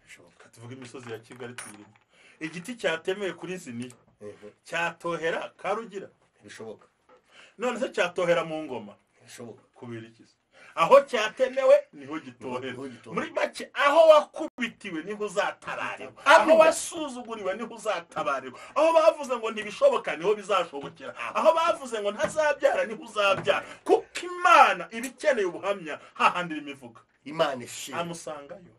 Bishoboka. Tuvuge imisozi ya Kigali tuyirimo. Igiti cyatemewe kuri Ziniya cyatohera Karugira? Ntibishoboka. None se cyatohera mu Ngoma? Ntibishoboka. Kubera iki se? Aho cyatemewe niho gitohera. Niho gitohera. Muri make, aho wakubitiwe niho uzatabarirwa, aho Amina. wasuzuguriwe niho uzatabarirwa, aho bavuze ngo ntibishoboka niho bizashobokera, aho bavuze ngo ntazabyara niho uzabyara, kuko Imana iba ikeneye ubuhamya hahandi irimo ivuga. Imana ishimwe. Amusangayo,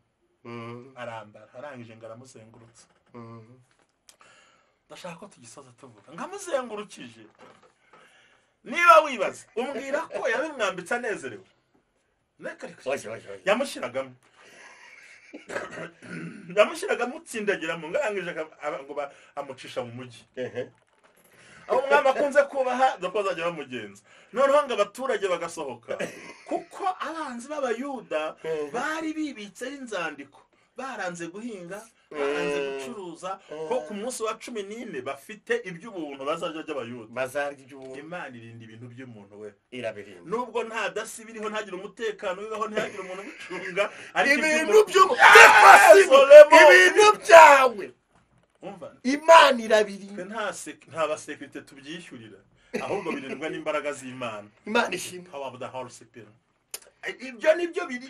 arambara, arangije ngo aramuzengurutse. Ndashaka ko tugisoza tuvuga ngo amuzengurukije. Niba wibaza, umbwira ko yabimwambitse anezerewe? Reka reka. Oya, oya, oya. Yamushyiragamo utsindagiramo, ngo arangije ngo amucisha mu mujyi aho umwami akunze kubaha, dore ko bazajya bamugenza. Noneho ngo abaturage bagasohoka, kuko abanzi b'Abayuda bari bibitseho inzandiko, baranze guhinga, baranze gucuruza, ko ku munsi wa 14 bafite iby'ubuntu bazarya by'Abayuda. Bazarya iby'ubuntu. Imana irinda ibintu by'umuntu we. Irabirinda. Nubwo nta dasi biriho, ntagire umutekano bibaho, ntihagire umuntu ubicunga, ariko Ibintu iby'umuntu- by'umuntu, Solemo! ibintu byawe, Umva, Imana twe irabirinda. nta basekirite tubyishyurira, ahubwo birindwa n'imbaraga z'Imana. Imana ishimwe. Power of the Holy Spirit. Ibyo nibyo biri.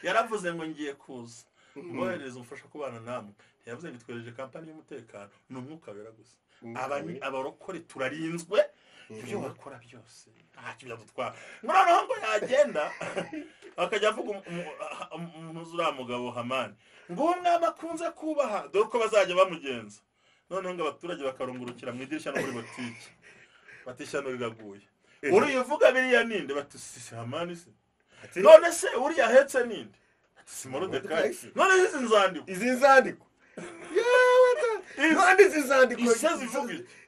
Yaravuze ngo ngiye kuza mboherereza umufasha kubana namwe. Ntiyavuze ngo itwereje kampani y'umutekano, ni Umwuka Wera gusa. Umwuka Wera. Abarokore turarinzwe. Ibyo wakora byose ntacyo byagutwara. Ngo noneho ngo yagenda akajya avuga uriya mugabo Hamani ngo uwo mwami akunze kubaha, dore uko bazajya bamugenza. Noneho ngo abaturage bakarungurukira mu idirishya no muri botike, bati ishyano riraguye. Uriya uvuga biriya ninde? Bati si Hamani se. None se uriya ahetse ninde? Ati si Moridekayi. None izi nzandiko, izi nzandiko none izi nzandiko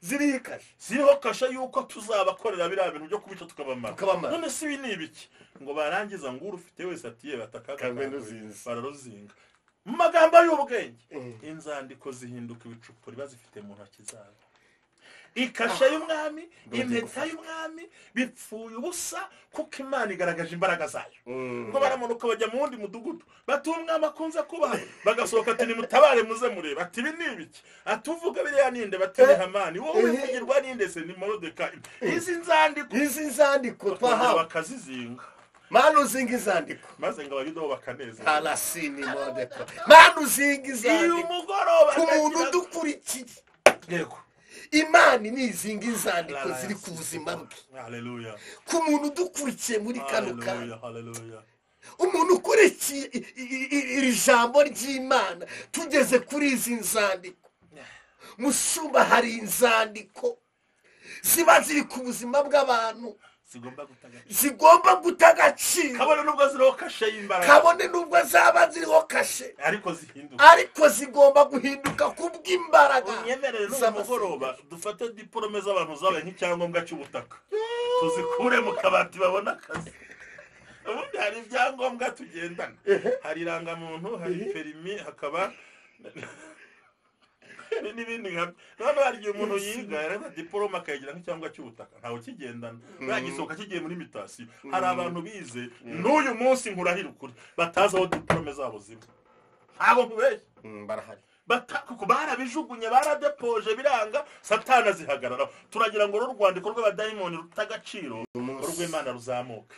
ziriho kashe, ziriho kashe yuko tuzabakorera biriya bintu byo kubica tukabamara. None se ibi ni ibiki? Ngo barangiza ngo urufite wese ati yewe atakaga bararuzinga. Mu magambo y'ubwenge inzandiko zihinduka ibicupuri bazifite mu ntoki zabo. Ikashe y'umwami, impeta y'umwami bipfuye ubusa kuko Imana igaragaje imbaraga zayo. Ngo baramanuka bajya mu wundi mudugudu, bati umwami akunze kubaha, bagasohoka ati nimutabare muze murebe. Ati ibi ni ibiki? Atuvuga biriya ninde? Bati ni Hamani. Wowe uvugirwa ninde se? Ni Moridekayi. Izi nzandiko, izi nzandiko twahawe bakazizinga. Mana uzinga inzandiko, maze ngo abayuda bo bakanezerwa. Arasini Moridekayi. Mana uzinga inzandiko umugoroba ku muntu udukurikiye. Yego, Imana nizinga inzandiko ziri ku buzima bwe. Haleluya. Ku muntu udukurikiye muri kano kanya, haleluya, umuntu ukurikiye iri jambo ry'Imana, tugeze kuri izi nzandiko. Mushumba, hari inzandiko ziba ziri ku buzima bw'abantu zigomba guta agaciro, kabone nubwo ziriho kashe y'imbaraga, kabone nubwo zaba ziriho kashe, ariko zihinduka, ariko zigomba guhinduka kubw'imbaraga. Unyemerere n'umugoroba dufate diplome z'abantu zabaye nk'icyangombwa cy'ubutaka, tuzikure mu kabati babona akazi. Ubundi hari ibyangombwa tugendana, hari irangamuntu, hari perimi, hakaba n'ibindi nka none. Hari igihe umuntu yiga yareba diplome akayigira nk'icyangombwa cy'ubutaka, ntawe ukigendana, yagisohoka kigiye muri mitasiyo. Hari abantu bize n'uyu munsi nkurahira ukuri batazi aho diplome zabo ziba. Ntabwo nkubeshya, barahari, kuko barabijugunye, baradepoje, biranga, Satani azihagararaho. Turagira ngo urwandiko rw'abadayimoni ruta agaciro, urw'Imana ruzamuke.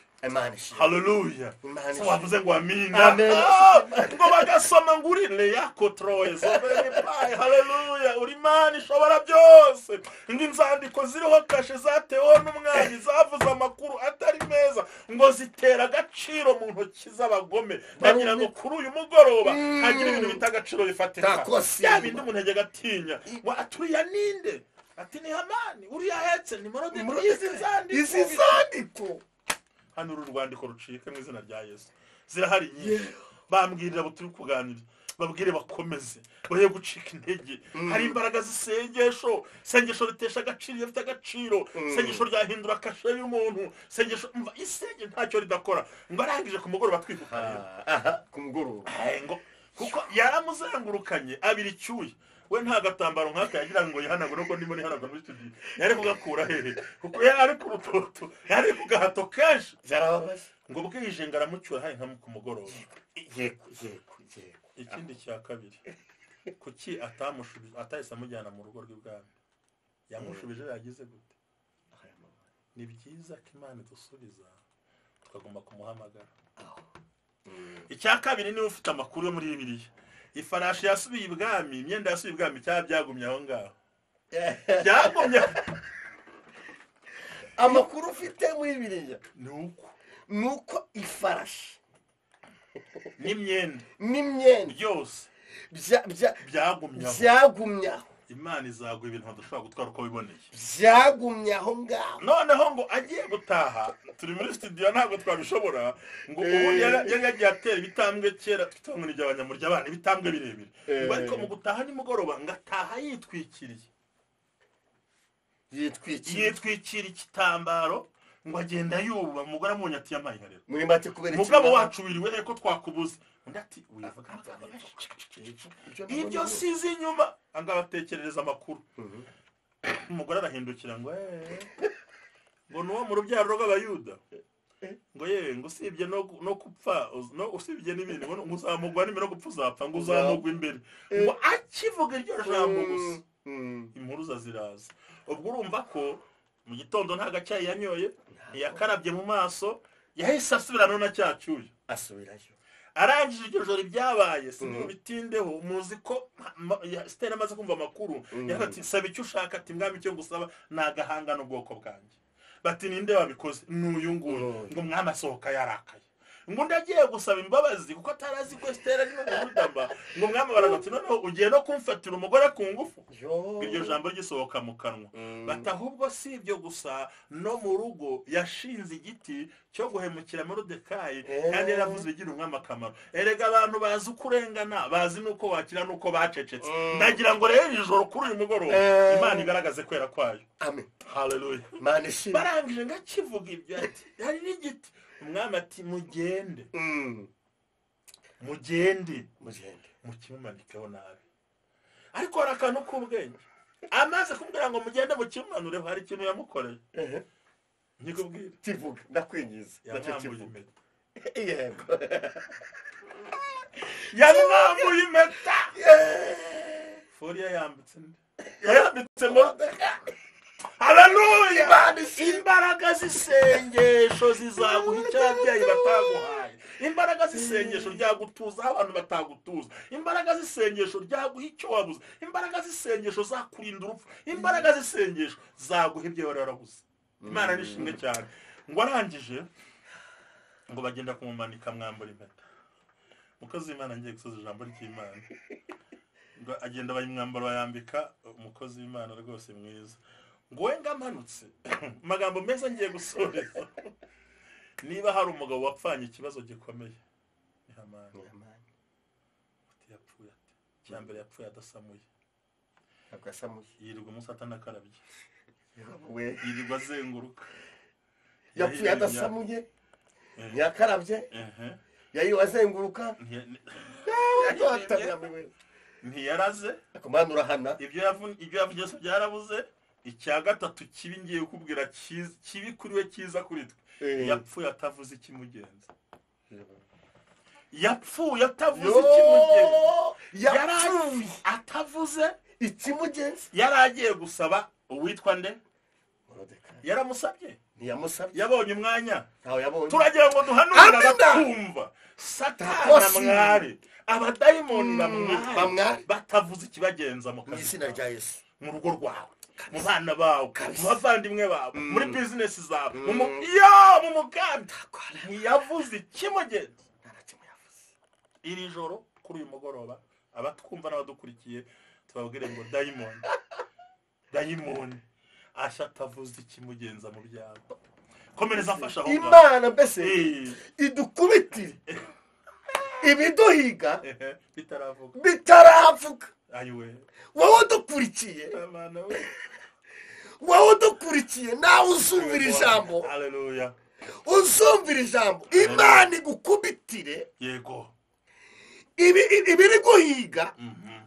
Haleluya. So wavuze ngo amina. Ngo bagasoma ngo uri Leya Kotroye. Haleluya. Uri Imana ishobora byose. Ngo inzandiko ziriho kashe zatewe n'umwami zavuze amakuru atari meza, ngo zitera agaciro mu ntoki z'abagome. Ndagira ngo kuri uyu mugoroba hagira ibintu bita agaciro bifatika. Ya bindi umuntu ajya agatinya. Ngo aturiya ninde? Ati ni Hamani. Uriya ahetse ni Moridekayi. Izi nzandiko, izi nzandiko. Hano uru rwandiko rucike mu izina rya Yesu. Zirahari nyinshi. Bambwirira abo turi kuganira, babwire bakomeze, boye gucika intege. Hari imbaraga z'isengesho, sengesho ritesha agaciro rifite agaciro, sengesho ryahindura kashe y'umuntu, sengesho umva isenge ntacyo ridakora. Ngo arangije ku mugoroba twihuta rero. Ku mugoroba. Ngo kuko yaramuzengurukanye abiri cyuye. We nta gatambaro nk'aka yagira ngo yihanagure, nuko ndimo nihanagura muri studio. Yari kugakura hehe? Kuko yari ku rutoto, yari ku gahato kenshi. Byarababaje. Ngo bwije ngaramucyura hari nka ku mugoroba. Yego, yego, yego. Ikindi cya kabiri, kuki atamushubije, atahise amujyana mu rugo rw'ibwami? Yamushubije yagize gute? Ni byiza ko Imana idusubiza tukagomba kumuhamagara. Icya kabiri, niba ufite amakuru yo muri Bibiliya, ifarashi yasubiye ibwami, imyenda yasubiye ibwami, cyangwa byagumye aho ngaho? Byagumye. Amakuru ufite muri Bibiliya ni uko ifarashi n'imyenda byose byagumye aho. Imana izaguha ibintu badashobora gutwara uko biboneye. Byagumye aho ngaho. Noneho ngo agiye gutaha, turi muri studio ntabwo twabishobora, ngo ubu yari yagiye atera ibitambwe kera, twitangwe n'abanyamurya abana ibitambwe birebire. Ngo ariko mu gutaha nimugoroba ngo ataha yitwikiriye. Yitwikira igitambaro, ngo agenda yuba. Umugore amubonye ati yamaye inka rero. Muri make kubera mugabo wacu wiriwe he ko twakubuze? Undi ati wivuga ibyo sizi inyuma, angabatekerereza amakuru. Umugore arahindukira ngo ngo nuwo mu rubyaro rw'abayuda, ngo ye ngo usibye no gupfa, no usibye n'ibindi, ngo uzamugwa n'imero gupfa uzapfa, ngo uzamugwa imbere. Ngo akivuga iryo jambo gusa impuruza ziraza. Ubwo urumva ko mu gitondo nta gacyayi yanyoye, yakarabye mu maso, yahise asubirana na cyacyuye, asubirayo. Arangije iryo joro ibyabaye sinibitindeho, muzi ko Esiteri amaze kumva amakuru yaravuze ati saba icyo ushaka, ati mwami icyo ngusaba ni agahanga n'ubwoko bwanjye. Bati ninde wabikoze? Ni uyu nguyu. Ngo mwami asohoka yarakaye, ngo undi agiye gusaba imbabazi kuko atari azi ko Esiteri ari n'umurudamba. Ngo mwami baravuga ati noneho ugiye no kumfatira umugore ku ngufu. Iryo jambo rigisohoka mu kanwa, bati ahubwo si ibyo gusa, no mu rugo yashinze igiti cyo guhemukira Moridekayi, kandi yaravuze bigira umwami akamaro. Erega abantu bazi uko urengana, bazi n'uko wakira n'uko bacecetse. Ndagira ngo rero ijoro kuri uyu mugoroba Imana igaragaze kwera kwayo. Amen. Haleluya. Imana ishimwe. Barangije ngakivuga ibyo ati hari n'igiti. Umwami ati mugende, mugende mugende mukimumanikeho nabi. Ariko hari akantu k'ubwenge amaze kumbwira ngo mugende mukimumanureho, hari ikintu yamukoreye. Nkikubwira kivuga ndakwingiza, yamwambuye impeta. Yego, yamwambuye impeta. Foriya yambitse nde? Yambitse Moridekayi. Haleluya! Imbaraga z'isengesho zizaguha icyo ababyeyi bataguhaye. Imbaraga z'isengesho ryagutuza aho abantu batagutuza. Imbaraga z'isengesho ryaguha icyo wabuze. Imbaraga z'isengesho zakurinda urupfu. Imbaraga z'isengesho zaguha ibyo wari warabuze. Imana nishimwe cyane. Ngo arangije ngo bagenda kumumanika mwambura impeta. Umukozi w'Imana ngiye gusoza ijambo ry'Imana. Ngo agenda bayimwambaro bayambika umukozi w'Imana rwose mwiza. Ngo we ngamanutse amagambo meza ngiye gusoreza. Niba hari umugabo wapfanye ikibazo gikomeye ni Hamani. Ati yapfuye ate? Icya mbere yapfuye adasamuye. Ntabwo yasamuye. Yirirwa umunsi atanakarabye. Yirirwa azenguruka. Yapfuye adasamuye, ntiyakarabye, yayiriwe azenguruka. Ntiyaraze. Ibyo yavuze byarabuze. Icya gatatu kibi ngiye kukubwira kibi kuri we cyiza kuri twe. Yapfuye atavuze ikimugenza. Yapfuye atavuze ikimugenza. Yapfuye atavuze ikimugenza. Yari agiye gusaba uwitwa nde? Yaramusabye? Ntiyamusabye. Yabonye umwanya? Ntawe yabonye. Turagira ngo duhanurire abatumva. Satani mwari, abadayimoni bamwari batavuze ikibagenza mu kazi. Mu izina rya Yesu. Mu rugo rwawe, mu bana bawe, mu bavandimwe bawe, muri bizinesi zawe, mu mugambi. Ntiyavuze ikimugenza. Iri joro kuri uyu mugoroba abatwumva n'abadukurikiye tubabwire ngo dayimoni, dayimoni asha atavuze ikimugenza mu byabo. Komereza afasha aho ngaho. Imana mbese idukubitire ibiduhiga bitaravuga, bitaravuga. Ayiwe, wowe udukurikiye, wowe udukurikiye nawe uzumvira ijambo. Haleluya. Uzumvira ijambo, Imana igukubitire. Yego. Ibiri guhiga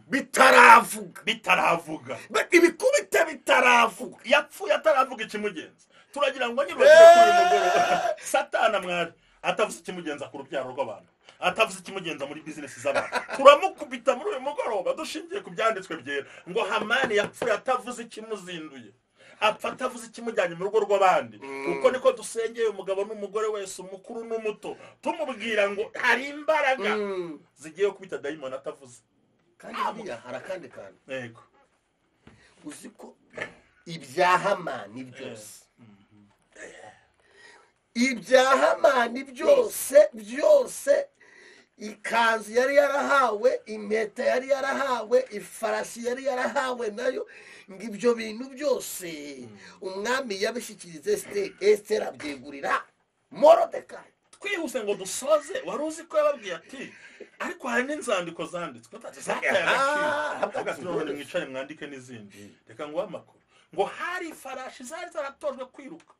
bitaravuga, bitaravuga, ibikubita bitaravuga. Yapfuye ataravuga ikimugenza. Turagira ngo nyir'urugo kuri mugoroba Satana mwari atavuze ikimugenza ku rubyaro rw'abantu, atavuze ikimugenza muri bizinesi z'abantu. Turamukubita muri uyu mugoroba dushingiye ku byanditswe byera ngo Hamani yapfuye atavuze ikimuzinduye, apfa atavuze ikimujyanye mu rugo rw'abandi. Kuko niko dusengeye umugabo n'umugore wese, umukuru n'umuto, tumubwira ngo hari imbaraga zigiye kubita dayimoni atavuze. Kandi buriya hari akandi kantu. Yego. Uzi ko ibya Hamani byose, ibya Hamani byose byose, ikanzu yari yarahawe, impeta yari yarahawe, ifarasi yari yarahawe nayo, ngo ibyo bintu byose umwami yabishyikirize Esiteri abyegurira Moridekayi. Twihuse ngo dusoze, wari uzi ko yababwiye ati ariko hari n'inzandiko zanditswe zataye agaciro, none mwicare mwandike n'izindi. Reka nguhe amakuru ngo hari ifarashi zari zaratojwe kwiruka,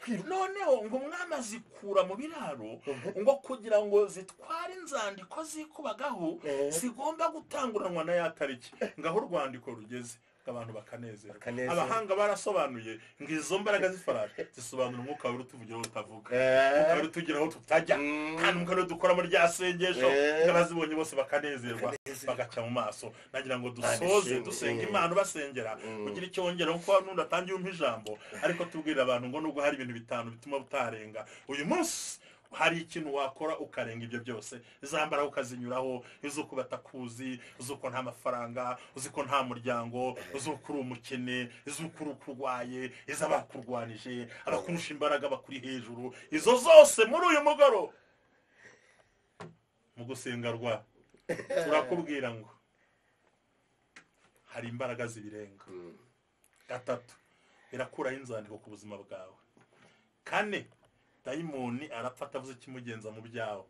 noneho ngo umwami azikura mu biraro ngo kugira ngo zitware inzandiko zikubagaho zigomba gutanguranwa na ya tariki. Ngaho urwandiko rugeze abantu bakanezerwa. Abahanga barasobanuye ngo izo mbaraga z'ifarashi zisobanura umwuka wera utuvugiraho utavuga, umwuka wera utugeraho tutajya, kandi umwuka wera dukora muri rya sengesho, abazibonye bose bakanezerwa bagaca mu maso. Nagira ngo dusoze dusenga Imana basengera kugira icyo wongera, kuko n'undi atangiye umpa ijambo, ariko tubwira abantu ngo nubwo hari ibintu bitanu bituma utarenga uyu munsi, Hari ikintu wakora ukarenga ibyo byose, izambara ukazinyuraho, izuko batakuzi, uzuko nta mafaranga, uzuko nta muryango, uzuko uri umukene, izuko uri kurwaye, izabakurwanije, abakurusha imbaraga bakuri hejuru, izo zose muri uyu mugoro mu gusenga rwa turakubwira ngo hari imbaraga zibirenga. Gatatu, birakuraho inzandiko ku buzima bwawe. Kane, dayimoni arapfa atavuze ikimugenza mu byawe.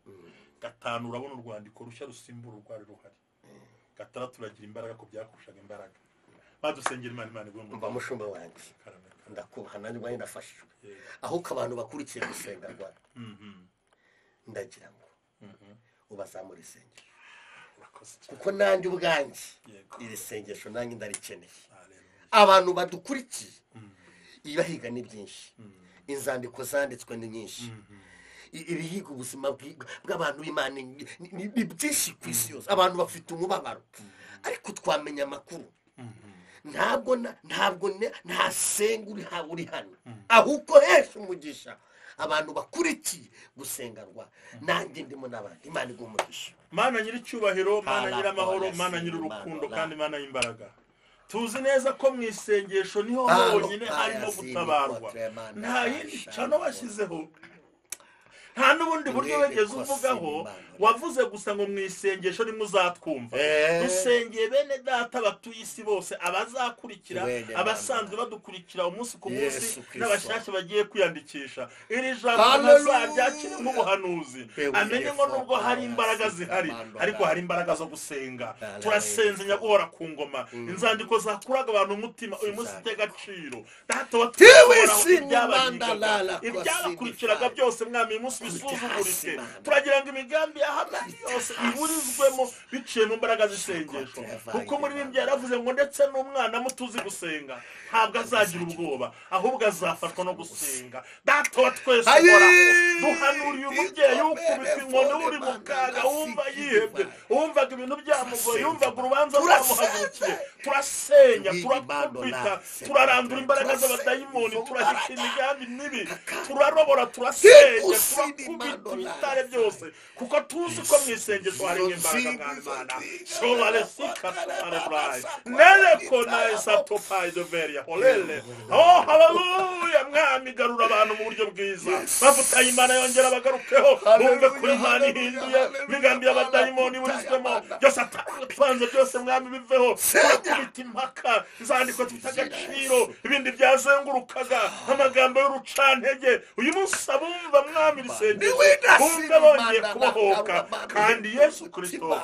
Gatanu, urabona urwandiko rushya rusimbura urwari ruhari. Gatandatu, uragira imbaraga ku byakurushaga imbaraga. Badusengera Imana, Imana iguhe Mba mushumba wanjye, ndakubaha nanjye ubwanjye ndafashijwe. Ahubwo abantu bakurikiye gusenga rwa ndagira ngo ubazamure isengesho, kuko nanjye ubwanjye iri sengesho nanjye ndarikeneye. Abantu badukurikiye ibahiga ni byinshi, inzandiko zanditswe ni nyinshi, ibihiga ubuzima bw'abantu b'Imana ni byinshi ku isi yose. Abantu bafite umubabaro, ariko twamenya amakuru. Ntabwo ntasenga uri hano, ahubwo hesha umugisha abantu bakurikiye gusengarwa, nanjye ndimo n'abandi. Imana iguhe umugisha. Mana nyiricyubahiro, Mana nyiramahoro, Mana nyirurukundo, kandi Mana y'imbaraga, tuzi neza ko mu isengesho niho honyine harimo gutabarwa. Nta yindi cano bashyizeho, nta n'ubundi buryo wigeze uvugaho, wavuze gusa ngo mu isengesho nimwe uzatwumva. Dusengeye bene data batuye isi bose, abazakurikira, abasanzwe badukurikira umunsi ku munsi, n'abashyashya bagiye kwiyandikisha. Iri jambo bazaryakire nk'ubuhanuzi, amenye ngo nubwo hari imbaraga zihari, ariko hari imbaraga zo gusenga. Turasenze nyaguhora ku ngoma, inzandiko zakuraga abantu umutima uyu munsi by'agaciro. Data wa ibyabakurikiraga byose mwami, uyu munsi bisuzuguritse. Turagira ngo imigambi ya Hamani yose iburizwemo biciye mu mbaraga z'isengesho, kuko umuririmbyi yaravuze ngo ndetse n'umwana muto uzi gusenga ntabwo azagira ubwoba, ahubwo azafatwa no gusenga. Data wa twese uhoraho, duhanuriye umubyeyi ukubita inkoni uri mu kaga, wumva yihebye, wumvaga ibintu byamugoye, yumvaga urubanza rwamuhagurukiye. Turasenya, turakubita, turarandura imbaraga z'abadayimoni, turahisha imigambi mibi, turarobora, turasenya, turakubita ibitare byose, kuko tuzi ko mu isengesho harimo imbaraga. Mwana Imana shobale sikatarebrai nele kona isatopai doveria holele. Oh haleluya! Mwami, garura abantu mu buryo bwiza, bavutanye Imana yongera bagarukeho, bumve kuri Imana ihinduye imigambi y'abadayimoni burizwemo byose, atapanze byose mwami biveho. Turakubita impaka, inzandiko zifite agaciro, ibindi byazengurukaga, amagambo y'urucantege. Uyu munsi abumva mwami isengesho bumve bongeye kubohoka, kandi Yesu Kristo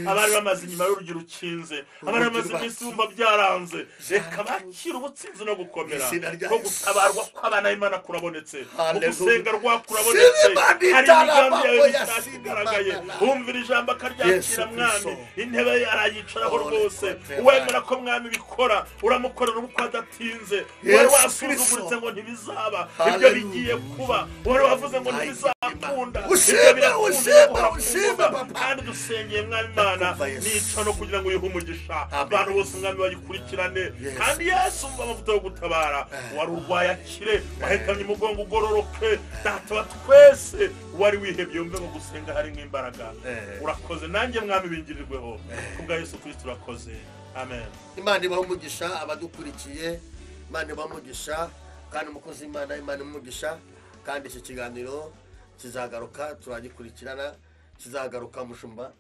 abari bamaze inyuma y'urugi rukinze, abari bamaze iminsi bumva byaranze, reka bakire ubutsinzi no gukomera ko gutabarwa kw'abana b'Imana kurabonetse, ugusenga rwa kurabonetse. Hari imigambi yawe mishyashya igaragaye, wumvira ijambo akaryakira mwami, intebe ye arayicaraho rwose. Uwemera ko mwami bikora, uramukorera ubukwe adatinze. Wari wasuzuguritse ngo ntibizaba, ibyo bigiye kuba. Wari wavuze ngo ntibizakunda, ibyo birakunda. Kandi dusengeye mwami Imana nica no kugira ngo uyihe umugisha, abantu bose mwami bayikurikirane. Kandi Yesu umva amavuta yo gutabara, wari urwaye akire, wahetamye umugongo ugororoke. Data wa twese wari wihebye yumve ngo gusenga hari nk'imbaraga. Urakoze, nanjye mwami bingirirweho kubwa Yesu Kristo, urakoze. Amen. Imana ibahe umugisha abadukurikiye, Imana ibahe umugisha, kandi umukozi Imana, Imana umugisha. Kandi iki kiganiro kizagaruka, turagikurikirana, kizagaruka mushumba.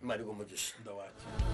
Imana iguhe umugisha. Ndawakira.